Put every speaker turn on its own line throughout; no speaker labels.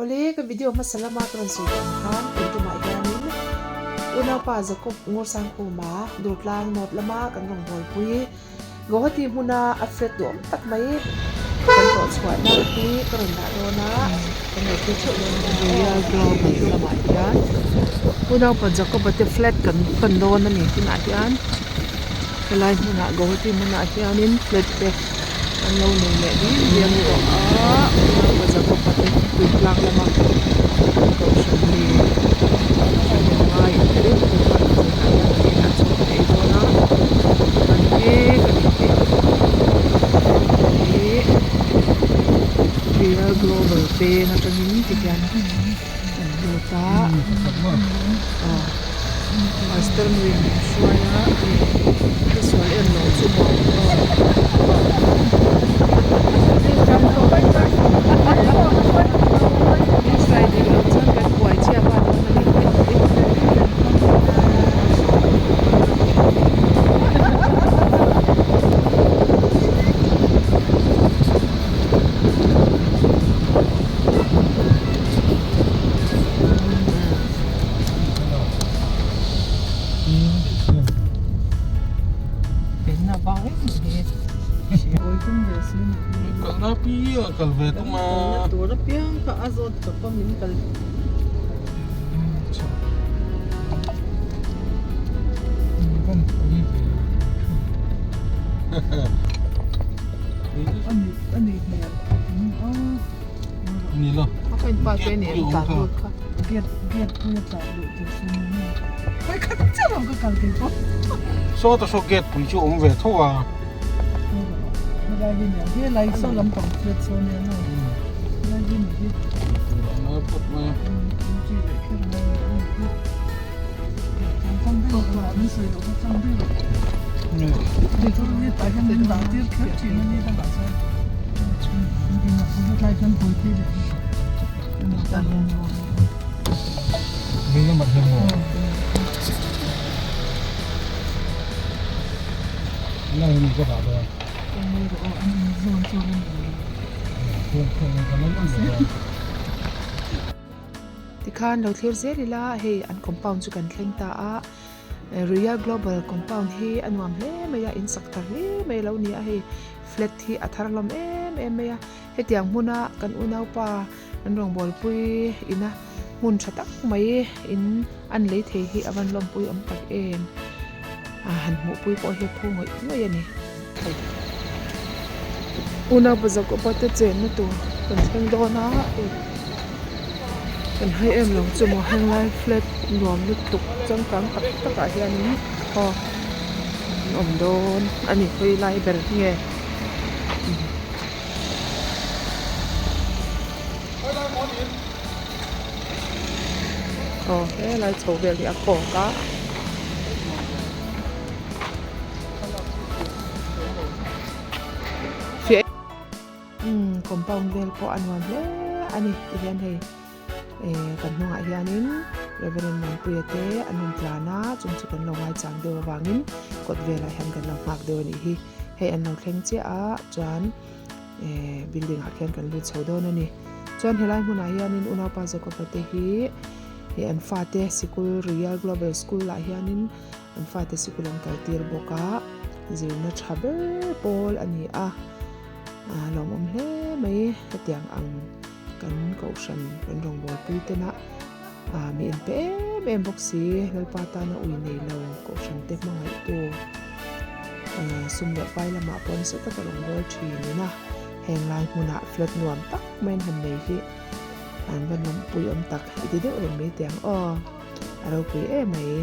Awle, ka video hmasa lama ka rawn sawi tawh ang khan tun tumah hianin unaupa Jacob Ngursangkhuma Durtlang North lama kan rawn bawlpui Guwahati hmuna a flat duhawm tak mai kan tawh chhuahna hi ka rawn dah dawn a, kan lo thlir theuh dawn a ni. Royal Global lamah hian unaupa Jacob-a te flat kan pan dawn a ni tunah hian helai hmunah Guwahati hmunah hianin flat te an lo nei leh dîm diam tawh a unaupa Jacob-a te tuitlang lama an kohhran mi thahnem ngai in tel te chuan zanah hian an inah chaw kan ei dawn a kan mek a ni hei hi Real Global peng atangin tikhian an lut a aw pastor nuin min hruai a hei ka sual em lo chu maw Min hruai dik loh chuan kan buai chhiat a dawn a ni.
Kalna pi a kal ve tum a. Kalna
tur apiang kha a zawt chawp a min kal.
Ni lo.
A ka inpa te ni an tlan lut kha.
Saw ta saw gate pui chu awm ve tho a.
Tikhan lo thlir zel ila hei an compound chu kan thleng ta a Ria Global compound hi a nuam hle mai a in sak thar hle mai a lo ni a hei flat hi a thar hlawm em em mai a hetiang hmuna kan unaupa an rawngbawlpui ina hmun tha tak mai in an lei thei hi a van lawmpui awm tak em a han hmuhpui pawh hi a phu ngawih ngawih a ni. Unaupa Jakoba te chenna tur kan thleng dawn a hei kan hai em lo chu maw henglai flat nuam lutuk changkang tak tak ah hianin aw an awm dawn a ni hawi lai ber nge. Aw helai chho vel hi a kawk a. Umm compound vel pawh a nuam hle a ni tihian hei eh kan hnungah hianin Reverend Muanpuia te an rawn tlan a chung chu kan lo ngaichang deuh avangin kawt velah hian kan lo nghak deuh a nih hi hei an lo thleng chiah a chuan eh building ah khian kan lut chho dawn a ni chuan helai hmunah hianin unaupa Jacob-a te hi hei an fate sikul Royal Global School ah hianin an fate sikul an kal tir bawk a zirna tha ber pawl a ni a a lawmawm hle mai hetiang ang kan kohhran kan rawngbawlpui tena ah mi inpe em em bawk si Lalpa tana ui nei lo kohhran te hmangaihtu ah sum leh pai lamah pawh nasa taka rawngbâwl thin in a heng lai hmunah flat nuam tak mai an han nei hi an va lawmpui awm tak i ti deuh reng mai teh ang aw a ropui em mai.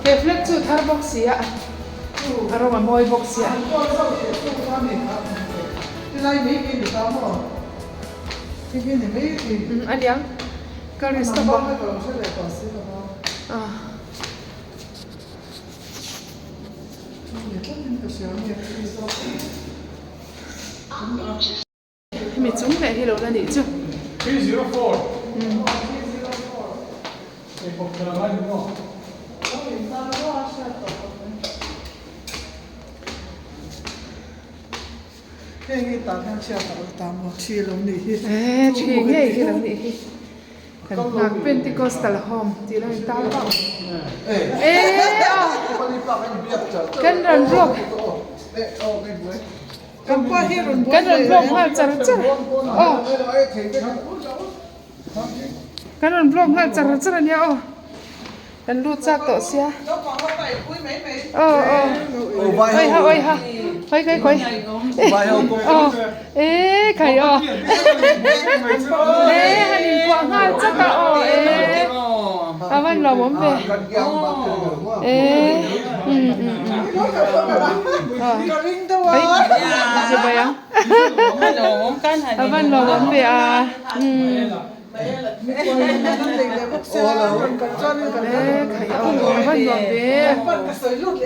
He flag chu thar bawk si a a rawng a mawi bawk si a. A niang ka risk a bawk. Aw. Hemi chung leh hi lo la nih chu. Eee thi ngei hi lo nih hi. Kan nghak Pentecostal home tih lo in tar bauh. Eee aw kan rawn vlog. Kan rawn vlog nghal char char aw kan rawn vlog nghal char char ania aw kan lut chak tawh sia aw aw oi ha oi ha khawi khawi khawi aw e khai aw e han inkuah nghal chak a aw e a van lawmawm ve e um um um Chibai ang a van lawmawm ve a umm e khai aw a van nuam ve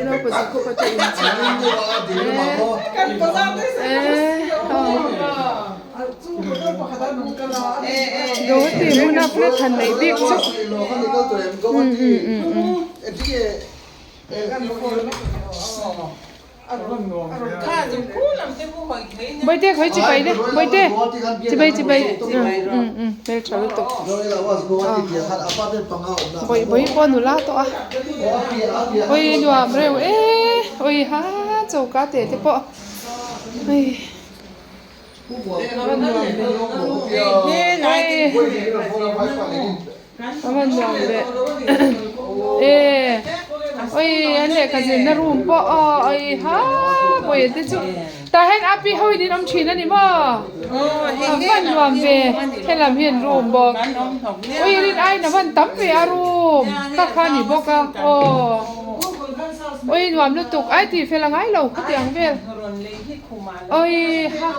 naupang khup a te in e e aw Guwahati hmuna flat han neih bik chu um um um um. Bawihte khawi chibai le bawihte chibai chibai um um hmel tha lutuk bawih bawih pawh nula tawh a awi nuam reuh e awi ha choka te te pawh hei a nuam ve. A van nuam ve e oi an lehkha zirna room pawh aw oi ha pawih te chu tah hian a pi ho in in awm thin a ni maw a van nuam ve helam hian room bawk oi rin aiin a van tam ve a room kha kha a ni bawk a aw oi nuam lutuk ai tih fel a ngai lo khatiang vel oi ha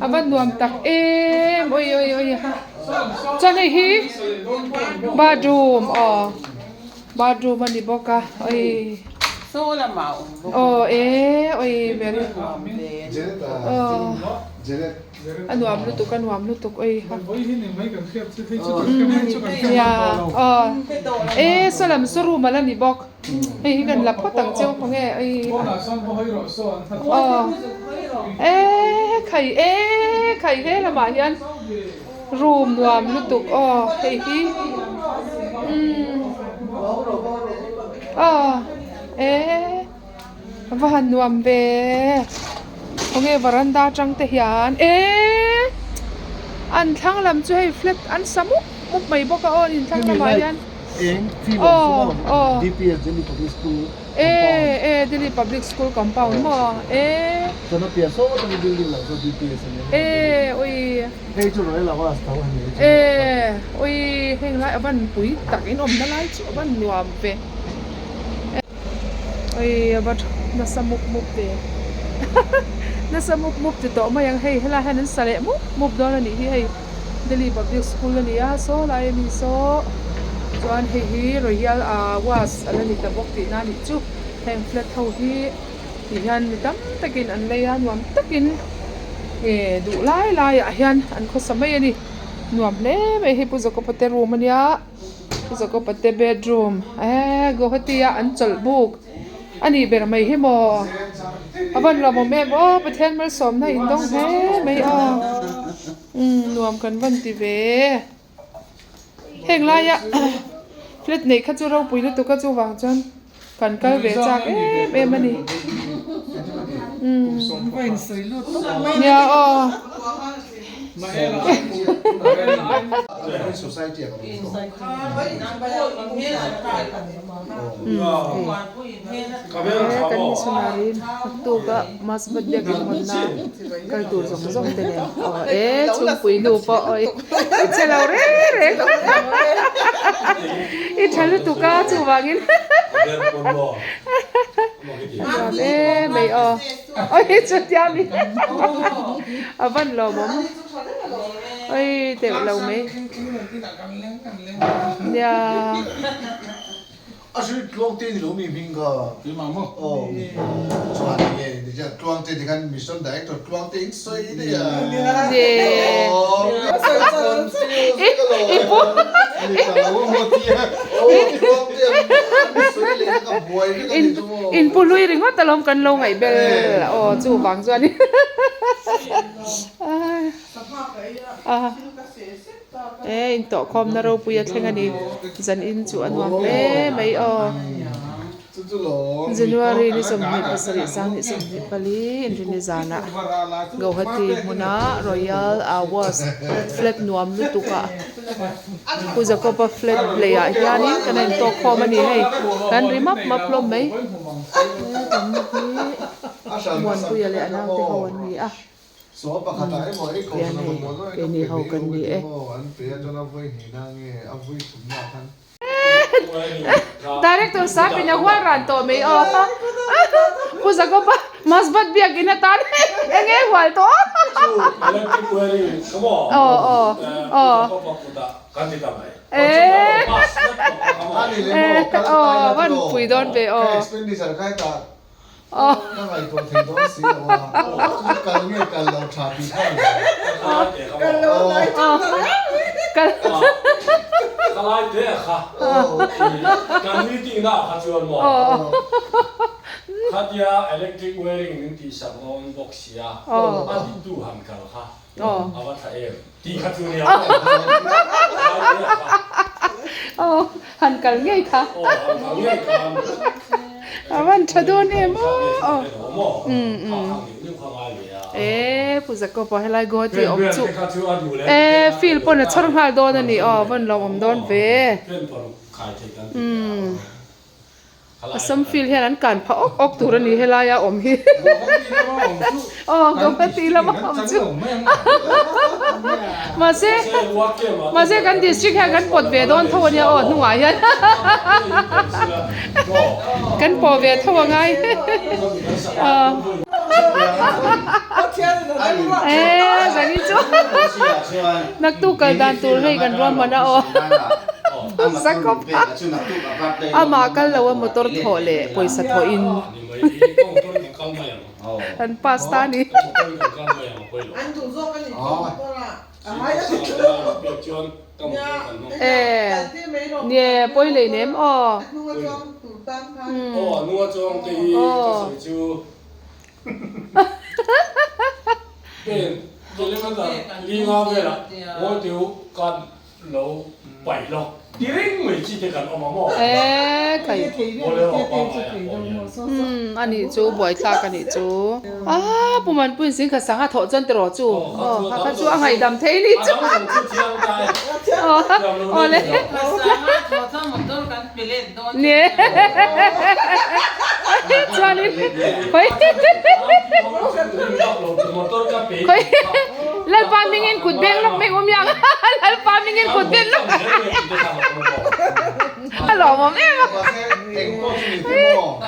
a van nuam tak em oi oi oi ha. Chuan hei hi bathroom aw bathroom a ni bawk a oi aw e oi very aw a nuam lutuk a nuam lutuk oi ha nia aw e saw lam saw room ala ni bawk hei hi kan la phawt ang cheu khawnge oi aw e khai e khai he lamah hian. Room nuam lutuk aw hei hi umm aw eh a va han nuam ve khawnge varanda atang te hian eh an thlang lam chu hei flat an sa mup mup mai bawk a aw an inthlang lamah hian aw aw Eh eh Delhi Public School compound maw eh. Eh ui. Eh ui heng lai a van pui tak in awmna lai chu a van nuam ve. Ui a va tha nasa mup mup ve nasa mup mup ti tawh mai ang hei helai hian an sa leh mup mup dawn a nih hi hei. Delhi Public School a ni a, saw lai a mi saw chuan hei hi Royal Awas a la ni ta bawk tihna a nih chu. Heng flat ho hi ti hian mi tam takin an lei a, nuam takin eh duh lai laiah hian an khawsa mai a ni. Nuam hle mai hei Pu Jacob-a te room a nia, Pu Jacob-a te bedroom eee Guwahati a an chawlh buk a nih ber mai hi maw. A van lawmawm em aw Pathian malsawmna in dawng hle mai aw. Umm nuam kan van ti ve heng laia flat neih kha chu ropui lutuk a chuvang chuan kan kal ve chak em em a ni umm nia aw. He kan missionary naktuk a Masbat biakin hawnna kal tur zawng zawng te nen aw e chhungpui nu pawh awi i che lo reng reng i tha lutuk a chuvangin a nuam em mai aw awi chutia mi a van lawmawm. Oi teuh lo mai. Nia.
A sui tluang te ni lo mi hming kha.
Keimah maw?
Aw. Chuan nge ni chian tluang te tikhan mission director tluang te in sawi daih a.
Ni.
Aw confuse ka lo.
I pu.
Ni ka lo maw tia. Aw tluang te an sawi leh ka buai vek a ni chu maw.
In pu hlui ringawt alawm kan lo ngaih bel. Aw chuvang chuan. E intawhkhawmna ropui a thleng a ni. Zanin chu a nuam hle mai aw. January ni 27 2024 inrini zanah Guwahati hmuna Royal Awas flat nuam lutuk ah Pu Jacob-a flat lei ah hianin kan a intawhkhawm a ni hei. Kan ri map map hlawm mai. He kan hi Muanpuia leh a naute ho an ni a. Tihian hei keini ho kan ni e. Director Sapin a hual ran tawh mai aw. Pu Jacob-a Masbat biakin atan eng nge hual tawh a. Aw aw aw. Aw van pui dawn ve aw.
Ka ngaihtuah thei dawn si lo a, chu kal nge kal lo tha tih kha ni lo.
Ka lai te kha kan meeting na kha chuan maw khatia electric wiring min tih sak dawn bawk sia a ti tu han kal kha a va tha em tih kha chu nia ka lai te kha.
Han kal ngei kha. A van tha dawn em aw. E Pu Jacob a helai Guwahati awm chu e field pawn a chhawr nghal dawn a ni aw van lo awm dawn ve. Umm Assam field hian an kan phah awk awk tur a ni helaia awm hi. Aw Guwahati lama awm chu. Mahse mahse kan district hian kan pawt ve dawn tho ania aw hnungah hian kan pawh ve tho a ngai aw e zani chu naktuk kal dan tur hei kan ruahman a aw Jacob amah kal lo a motor thawh leh pawisa thawh in. An pass ta a ni. E nie pawi lei nem aw.
Lo paih lo ti reng mai chi te kan awm a maw?
E kai. Umm a nih chu buaithlak a nih chu. Aa Pu Manpuiin zing kha sangha thawh chuan tiraw chu aw kha kha chu a ngaihdam thei ni chu. Aw aw le. Ni chuanin khawi khawi Lalpa hmingin kut beng lawk mai awm yang Lalpa hmingin kut beng lawk a lawmawm em a.
Mahse engpawh chu ni te maw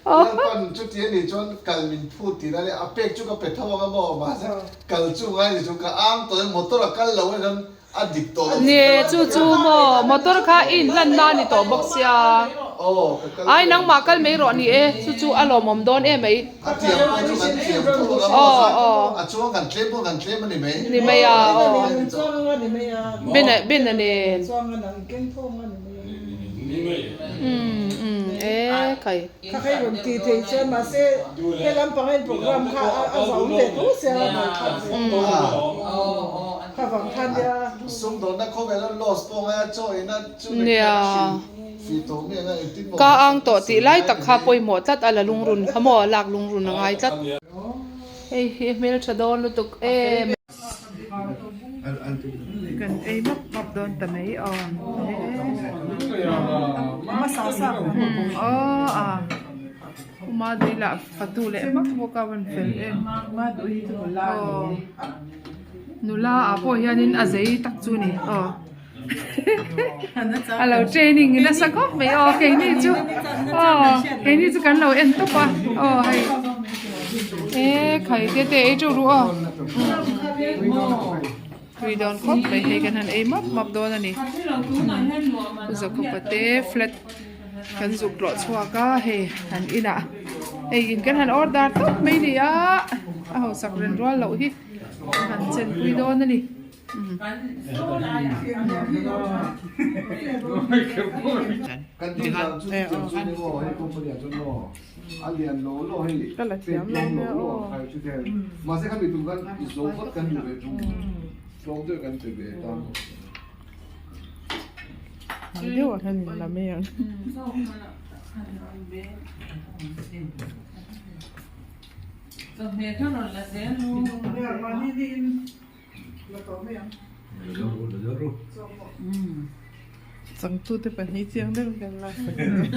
Lalpan chuti a nih chuan kal min phut tih na leh a pek chu ka pe tho ang a maw mahse kal chu ngai ni chu ka ang tawh e motor a kal lo a chuan A dik tawh lo.
Nie chu chu maw motor kha i inhlan na ni tawh bawk sia.
Aw ka kal
Ai nangmah kal mai rawh ni e chu chu a lawmawm dawn em mai.
A tiam pawh chu kan thiam tho ang a maw chuan a chuang kan tlem pawh kan tlem a ni mai.
Ni mai a aw. Bena bena nen. Umm umm e kai.
Kha kha i rawn tih theih chuan mahse he lampanga in program kha a va awm ve tho sia mai kha kha vang khan nia.
Sumdawnna khawvel a loss pawh ngai a chaw eina chu ring khan a hrilh fih tawh mi anga engtin maw
Ka ang tawh tih lai tak kha pawimawh tlat a la lungrun kha maw lak lungrun a ngai tlat. Hei hi hmeltha dawn lutuk em. Kan ei map map dawn ta mai aw aw a uma dui lah fatu leh hmak bawk a van fel em aw nula ah pawh hianin a zei tak chu a ni aw a lo training nasa khawp mai aw keini chu aw keini chu kan lo en tawp a aw hei e khai te te ei teuh ru aw. Tui dawn khawp mai hei kan han ei map map dawn a ni. Pu Zakawpa te flat kan zuk tlawh chhuak a hei an inah hei in kan han order tawp mai ni a a hausak ren rual loh hi kan han chenpui dawn a ni.
Ka la thiam lo nia aw. Ang deuh ah hian in la mai ang. Changtute pahnih chiang deuh hian la sak a ni.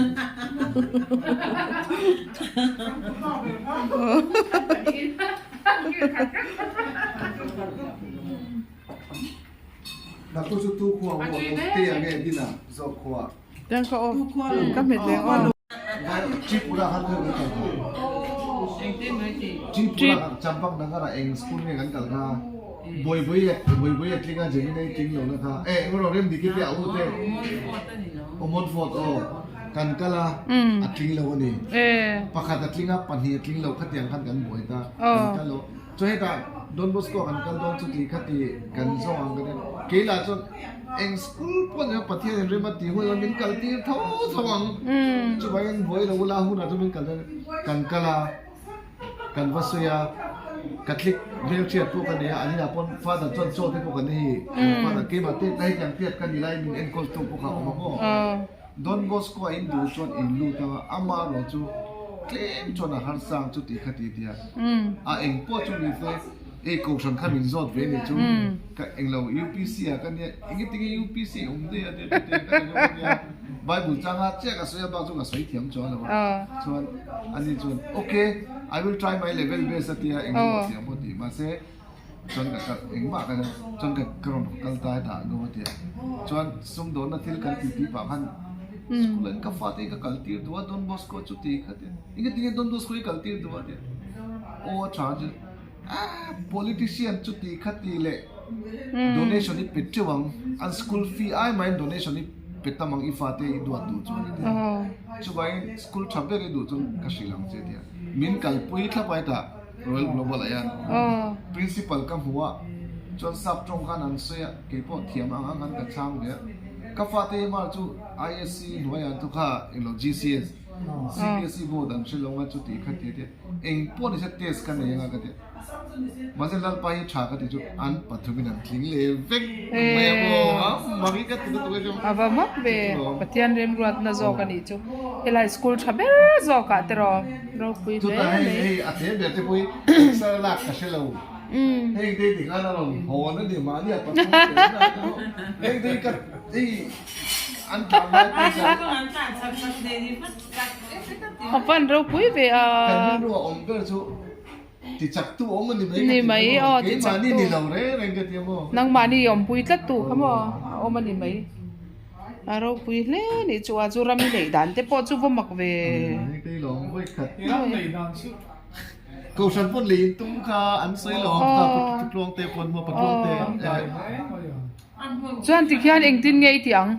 Tiang ka off ka hmet leh ang aw.
Don Bosco kan kal dawn chu tih kha ti kan zawng ang ka tia. Kei lah chuan eng school pawh ni lo Pathian in rem a tih hun ah min kal tir tho tho ang. Chuvangin buai lo ula hunah chuan min kal dawn kan kal a, kan va sawi a, Catholic hmelhriat pawh ka nei a, an inah pawn Father chuan chaw te pawh kan ei hi Father keimah te hei kan hriat ka ni lai min enkawl tu pawh kha a awm a maw. Don Bosco a in duh chuan in lut ang a, ama erawh chu tlem chuan a harsa ang chu tih kha ti tia. A eng pawh chu ni se, ei kohhran kha min zawt ve ni chu ka englo UPC ah ka nia, engetinge UPC awm daih a te te ka ti ringawt a nia. Bible changa chiah ka sawi a bak chu ka sawi thiam chuan lo a. Chuan ani chuan ok, I will try my level best a tia engemaw tih ang pawh ti mahse, Chuan ka kal engmah ka chuan ka ka rawn kal ta hetah an awm a tia. Chuan sumdawnna thil kan tih tih pah khan school ah ka fate hi ka kal tir duh a Don Bosco chu ti kha tia. Engati nge Don Bosco hi kal tir duh a tia. Aw a tha chu ah politician chu ti kha ti leh donation hi pe teuh ang an school fee ai mahin donation hi pe tam ang i fate i duat duh chuan a tia. Chuvangin school tha ber i duh chuan ka hrilh ang che a tia. Min kalpui thlap a hetah. Royal Global ah hian Principal ka hmu a, chuan sap tawng khan an sawi a, kei pawh thiam ang ang khan ka chhang ve a. Ka fate hi mar chu ISC hnuaiah an thawk a, englo GCS, CBSE board an hre lo nga chuti kha ti a tia, eng pawh nise test ka nei anga ka tia. Mahse Lalpa hi tha ka ti chu an pathumin an tling leh vek mai a maw, a mak hi ka ti lutuk e chu.
A va mak ve, Pathian remruatna zawk a nih chu, helai school tha ber zawkah te rawh. Ropui hle
Chutah hei
mai.
hei a tle ber te pawh hi exer lak ka hre lo. Heng te ti khan a rawn hawn a ni mahni a pathum te na te pawh heng te hi ka hei an tlan lai pawh hian
A van ropui ve a.
Kan rilru a awm ber chu ti chak tu awm a ni mai ka
Ni
ti
mai
maw
aw ti chak
keimahni
tu.
ni lo reng reng ka ti a maw.
Nangmahni awmpui tlat tu kha maw a awm a ni mai. A ropui hle nih chu a chu ram i neih dan te pawh chu va mak ve.
Kohhran pawn lei in tum kha an sawi lo ang kha patluang te pawn maw patluang te.
Chuan tikhian engtin nge i tih ang?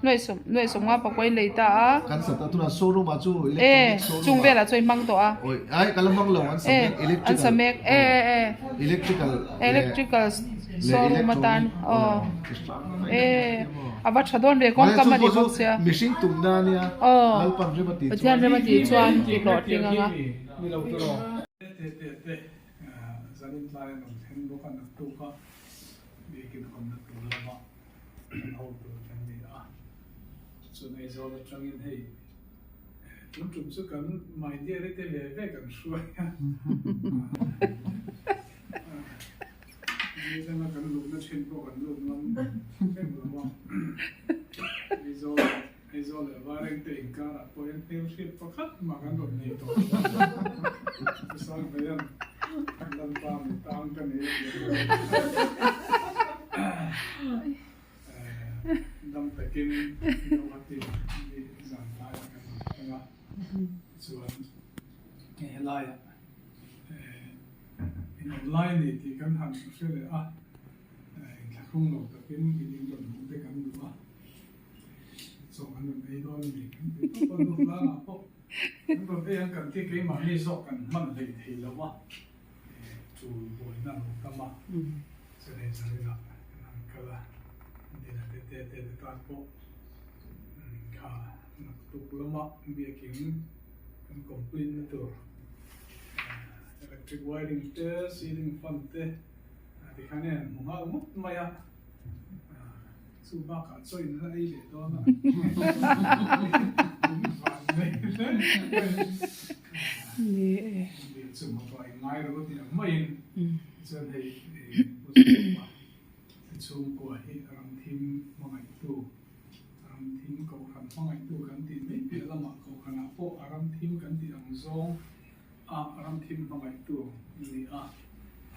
Nuaihsawm nuaihsawm nga pakua in lei ta a.
Kan sat a tunah showroom ah chu electronic showroom ah.
Chung velah chuan i hmang tawh a.
Oi ai ka la hmang lo an sa mek electrical.
An sa mek e e.
Electrical.
Electrical showroom atan aw. E a va tha dawn ve kawngkam a ni bawk sia.
Mihring tum na ania Lalpan rem a tih chuan.
Pathian rem a tih chuan ti hlawhtling ang a.
Ni lo tur aw. Te te te zanin tlai an awm thleng bawk a naktuk a biakin hawnna tur lama kan ho tur kan ni a chuan Aizawl atangin hei Tun tum chu kan my dear te ve ve kan hruai a. Ni danga kan luhna thin pawh kan lut ngam vek lo a. Aizawl Aizawl leh Vairengte inkarah pawh hian hmelhriat pakhat mah kan rawn nei tawh lo a. Chusang hmeian Lalpa mi tang ka nei a tih ang deuh. Dam takin Guwahati ni zan laiah kan rawn thleng a. Tichuan hei helaiah In awm lai a ni tih kan han hre leh a, Inthlahrung lo takin in in rawn hmuh te kan duh a, chaw kan rawn ei dawn a ni kan ti tawp a, nu tlangah pawh kan rawn ei ang kan ti keimahni zawk kan hman hlei thei lo a, tul buaina a lo tam a, chennai zarinah kan han kal a, dina te te te te tan pawh kha naktuk lama biakin kan complete na tur electric wiring te ceiling fan te. Tikhan hian hmu nghal ngawt mai a, chu bakah chaw in la ei leh dawn a, min van nei hle mai. Ni chu motor in ngai ru tih ang maiin chuan hei Pu Zakhuma te chhungkua hi ramthim hmangaihtu, ramthim kohhran hmangaihtu kan tih mai piah lamah kohhranah pawh a ramthim kan tih ang zawng a ramthim hmangaihtu ni a,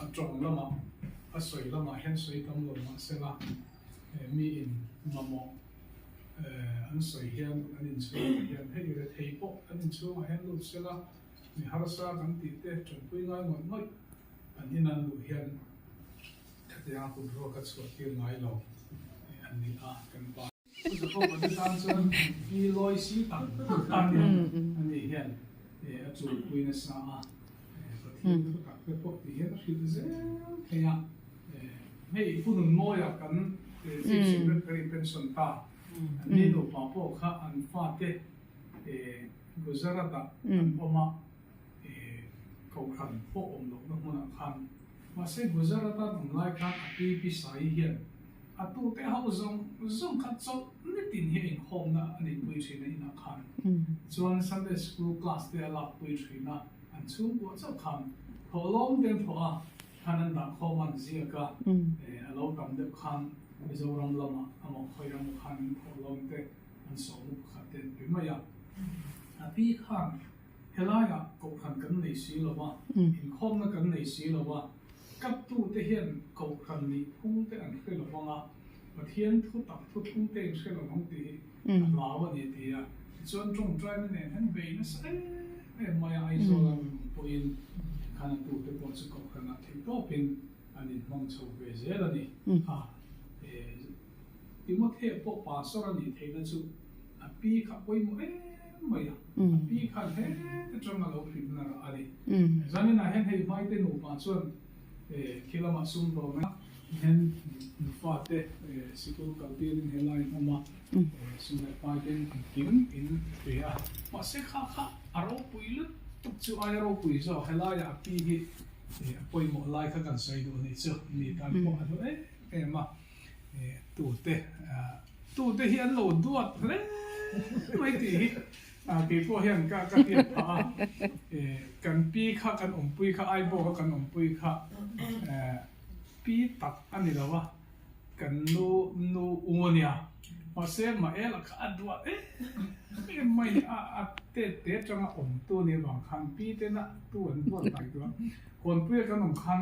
a tawng lamah a sawi lamah hian sawi tam lo mah sela miin mamawh an sawi hian an inchhungah hian hei rethei pawh an inchhungah hian lut sela mi harsa kan tih te tanpui ngai ngawih ngawih an inan duh hian khatianga kut ruak a chhuah tir ngai lo an ni a kan pa. Jakob-a te tan chuan pi lawi si tak tak a ni hian a chulpui nasa a, Pathian thu tak te pawh ti hian a hrilh zel thei a. Hei Pu Nunmawia kan Chief Secretary pension ta, an ni nupa pawh kha an fate Gujarat-ah an awm a, Kohhran pawh awm lohna hmunah khan. Mahse Gujarat-a an awm lai khan a pi Pi Sai hian a tute ho zawng zawng kha chawlh nitin hi a inkhawmna a neihpui thin a inah khan. Chuan Sunday School class te a lakpui thin a, an chhungkuah chauh khan thawhlawm te an thawh a, khan an dahkhawm a an ziak a, a lo tam deuh khan Mizoram lamah amaw khawi emaw khan an thawhlawm te an sawhmu pakhat te an pe mai a. A pi khan Helaiah kohhran kan nei si lo a, inkhawmna kan nei si lo a, kaptute hian kohhran nih phung te an hre lo vang a, Pathian thu tak thu thlung te in hre lo vang tih hi a hlau a ni ti a. Tichuan tawngtaina nen hian bei nasa em em mai a, Aizawl a rawn awm pawhin khan a tute pawh chu kohhranah theih tawpin an inhmang chho ve zel a ni. A Timothea pawh pastor a nih theihna chu a pi kha pawimawh em mai a, a pi khan heta tang a lo hlimna rah a ni. Zaninah hian hei hmaite nupa chuan khi lamah sum dawn a, hian nufa te sikul kal tirin helai an awm a, sum leh pai ten engkim in pe a, mahse kha kha a ropui lutuk chu aia ropui zawk helaiah a pi hi a pawimawh lai kha kan sawi duh a nih chu, mi tan pawh a hlu em em a. Tute tute hi an lo duat hle mai tih hi kei pawh hian ka ka hriat phah a, kan pi kha kan awmpui kha Aibaw kha kan awmpui kha pi tak a ni lo a, kan nu nu u a nia, mahse Maela kha a duat em em mai a, a tet te atanga awmtu a nih avang khan pi tena tu an duat tak duh a, Kawnpuia kan awm khan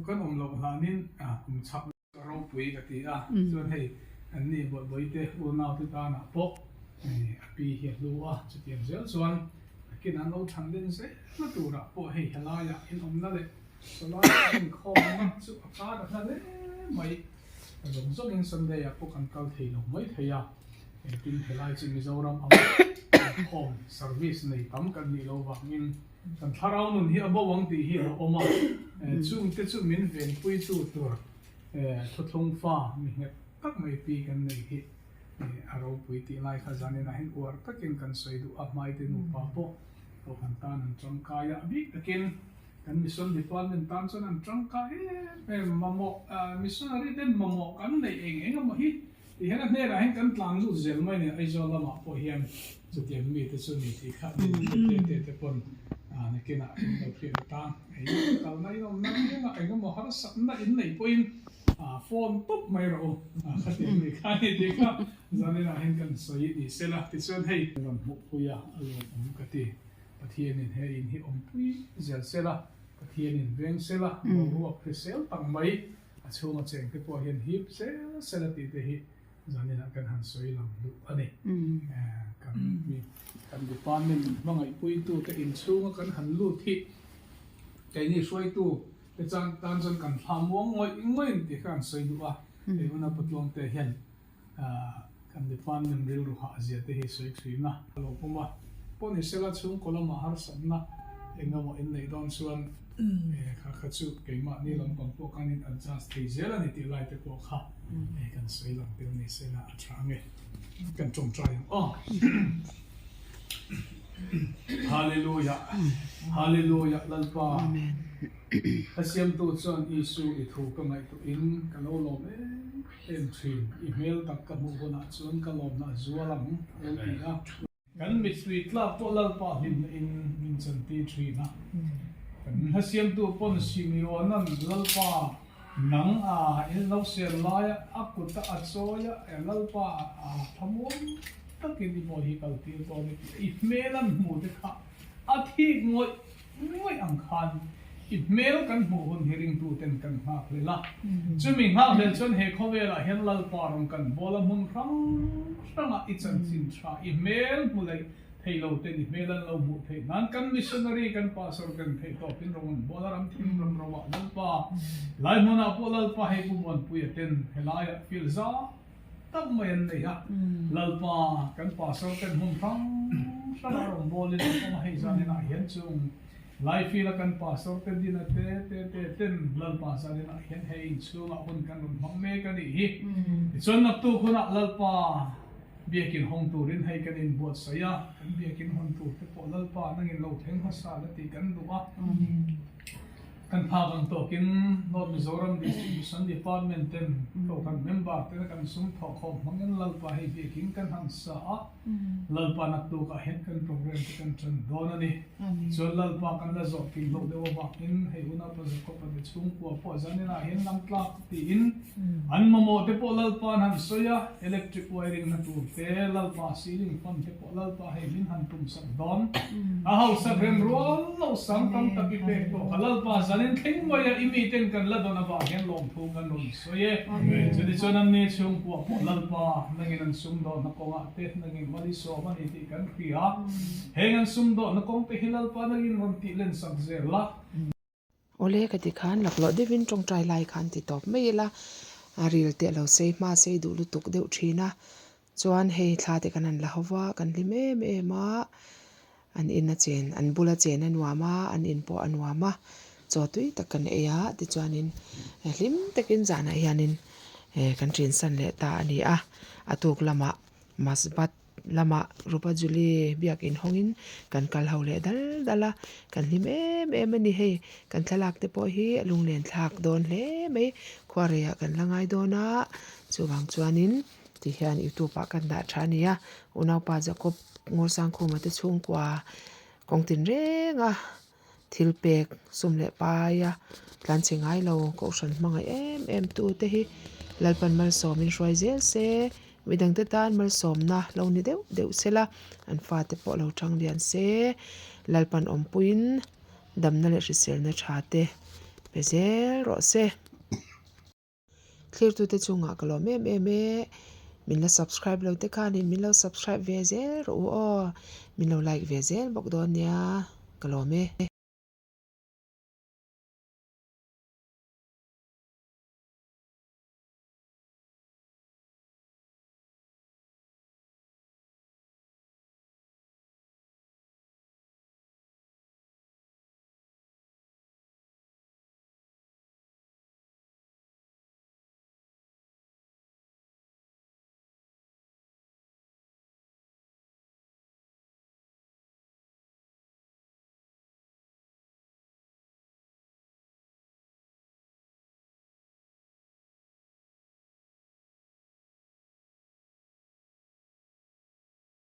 Kan awm loh hlanin kum chhak ropui ka ti a, chuan hei an ni bawihbawi te unau te tanah pawh a pi hi a hlu a, chutiang zel chuan nakin an lo than len zel na turah pawh hei helaiah inawmna leh sawlaiah inkhawmna chu a kar a hla hle mai. A zawng zawngin Sunday ah pawh kan kal thei lo mai thei a, engtin helai chu Mizoram ang inkhawm service nei tam kan nih loh vangin Kan thlarau nun hi a bo ang tih hi a lo awm a, chungte chu min venpuitu tur thuthlung fa mi nghet tak mai pi kan nei hi a ropui tih lai kha zaninah hian uar takin kan sawi duh a, hmaite nupa pawh kohhran tan an tangkai a, a bik takin kan mission department tan chuan an tangkai em em, mamawh missionary ten mamawh kan neih eng eng emaw hi Ti hian a hnenah hian kan tlan lut zel mai nen Aizawl lamah pawh hian chutiang mite chu ni tih kha ni te te te pawn nakinah in lo hriat atan ei kalna in awmna piangah engemaw harsatna in neih pawhin phone tawp mai rawh u khatiang ni kha ni tih kha zaninah hian kan sawi ni sela tichuan hei rawn hmuhpui a a lawmawm ka ti Pathianin he in hi awmpui zel sela Pathianin veng sela boruak hrisel tak mai A chhunga cheng te pawh hian hip sel sel a tih te hi zaninah kan han sawi lang duh a ni. Kan mi kan department hmangaihpuitu te inchhunga kan han lut hi keini hruaitu Te chuan tan chuan kan thla muang ngawih ngawih ang tih kha kan sawi duh a, hei huna Patluangte hian kan department rilru hah zia te hi sawi thin a. A lo pawm a, pawh ni sela chhungkaw lamah harsatna eng emaw in neih dawn chuan kha kha chu keimahni lampang pawh khan in adjust thei zel a ni tih lai te pawh kha kan sawi lang tel ni sela a tha ang e. Kan tawngtai ang aw. Hallelujah Hallelujah Lalpa Ka siamtu chuan Isu i thu ka ngaihtuah in ka lo lawm em em thin i hmel tak ka hmuh hunah chuan ka lawmna a zual ang a lo ti a. Kan mittui tlak pawh Lalpa hlimna in min chantir thin a. Kan hlasiamtu pawn Simeona'n Lalpa Nang a in lo sel laia a kut a a chawi a, e Lalpa a thlamuang takin i bawi hi kal tir dawn i ti a, i hmel an hmu te kha a thik ngawih ngawih ang khan i hmel kan hmuh hun hi ringtu ten kan nghak hlel a, chumi nghak hlel chuan he khawvelah hian Lalpa rawn kan bawl a hmun hrang hrangah i chanchin tha i hmel hmu leh Thei lo ten i hmel an lo hmuh theih nan kan missionary kan pastor kan theih tawp in rawng an bual a ram thim ram ro ah Lalpa lai hmun ah pawh Lalpa hei Pu Muanpuia ten helai ah field za tak mai an nei a Lalpa kan pastor ten hmun hrang hrang ah rawn bawl in an awm a hei zan in ah hian chung lai field a kan pastor te din a te te te ten Lalpa zan in ah hian hei inchhung ah hun kan rawn hmang mek a nih hi tichuan naktuk hun ah Lalpa Biakin hawng turin hei kan inbuatsaih a, kan biakin hawn tur te pawh Lalpa nangin lo thleng hmasa la tih kan duh a. Kan phak ang tawkin North Mizoram District Mission Department ten Kohhran member tena kan sum thawhkhawm hmangin Lalpa hei biakin kan han sa a, Lalpa naktukah hian kan program te kan tan dawn a ni. Chuan Lalpa kan la zawh kim loh deuh avangin hei unaupa Jacob-a te chhungkua pawh zaninah hian lamtlak tiin An mamawh te pawh Lalpa an han sawi a, electric wiring na tur te, Lalpa ceiling fan te pawh Lalpa hei min han tum sak dawn. A hausak rem rual loh sang tam tak i pek tawh kha Lalpa zanin thleng mai a, i miten kan la dawn avang hian lawmthu kan rawn sawi e. Chutichuan an ni chhungkua pawh Lalpa nangin an sumdawnna kawngah te nangin mal i sawm a ni tih kan hria. Heng an sumdawnna kawng te hi Lalpa nangin rawn tih len sak zel la.
Awle ka ti khan laklawh deuhin tawngtai lai khan ti tawp mai ila a ril te alo sei hma sei duh lutuk deuh thin a chuan hei thla te kan han la ho va kan hlim em em a an in a chen an bula chen a nuam a an in pawh a nuam a chaw tui tak kan ei a tichuanin hlim takin zanah hianin kan ṭin san leh ta a ni a a tuk lamah masbat. Lamah Rupa Julie biakin hawngin kan kal ho leh dal dal a, kan hlim em em a ni hei. Kan thlalak te pawh hi a lunglen thlak dawn hle mai, khuareiah kan la ngai dawn a, chuvang chuanin tihian youtube ah kan dah tha a ni a, unaupa Jacob Ngursangkhuma te chhungkua kawng tinreng a. Thil pek sum leh paia tlanchhe ngai lo kohhran hmangaih em em tu te hi Lalpan malsawmin hruai zel se, midangte tan malsawmna lo ni deuh deuh se la, an fate pawh lo chang lian se, Lalpan awmpuiin damna leh hriselna tha te pe zel rawh se. Thlirtute chungah ka lawm em em e, min la subscribe lo te khanin min lo subscribe ve zel rawh u aw, min lo like ve zel bawk dawn nia ka lawm e.